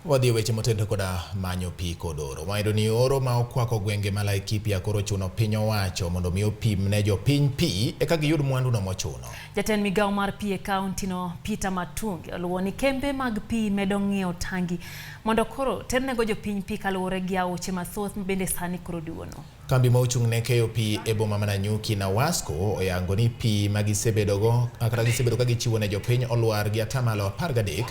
Wadhi e weche motenore koda manyo pi kod oro. Wayudo ni oro ma okwako gwenge ma Laikipia koro ochuno piny owacho mondo mi opim ne jopiny pi eka giyud mwanduno mochuno. Jatend migawo mar pi e kaontino Peter Matungi oluwo ni kembe mag pi medo ng'iewo tangi mondo koro ternego jopiny pi kaluwore gi aoche mathoth ma bende sani koro duono. Kambi ma ochung' ne keyo pi e boma ma Nanyuki Nawasco oyango ni pi ma gisebedogo kata gisebedo ka gichiwo ne jopiny olwar gi atamalo 13.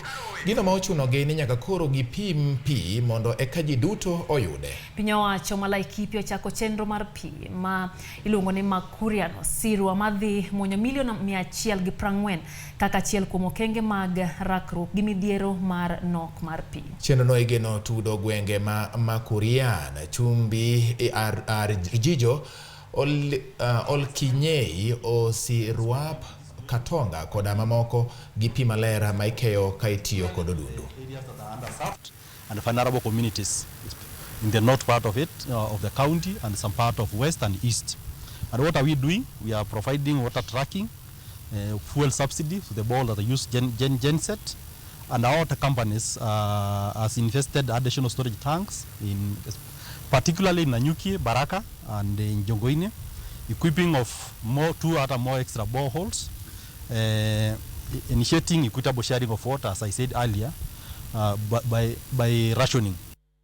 Gino ma ochunogi ni nyaka koro gipim pi mondo eka ji duto oyude. Piny owacho ma Laikipia ochako chenro mar pi ma iluongo ni Makuriano Sirwa madhi muonyo milion 140 kaka achiel kuom okenge mag rakruok gi midhiero mar nok mar pi. Chenrono igeno tudo gwenge ma Makurian, Chumbi, Arjijo, Olkinyei, Osirwap, Katonga koda mamoko gi pi maler ma ikeyo ka itiyo kod odundu. And vulnerable communities in the north part of it, of the county, and some part of west and east. And what are we doing? We are providing water tracking, fuel subsidy to the board that use genset, and our water companies has invested additional storage tanks, in particularly in Nanyuki, Baraka, and in Jongoine, equipping of more two other more extra boreholes, initiating equitable sharing of water, as I said earlier, by rationing.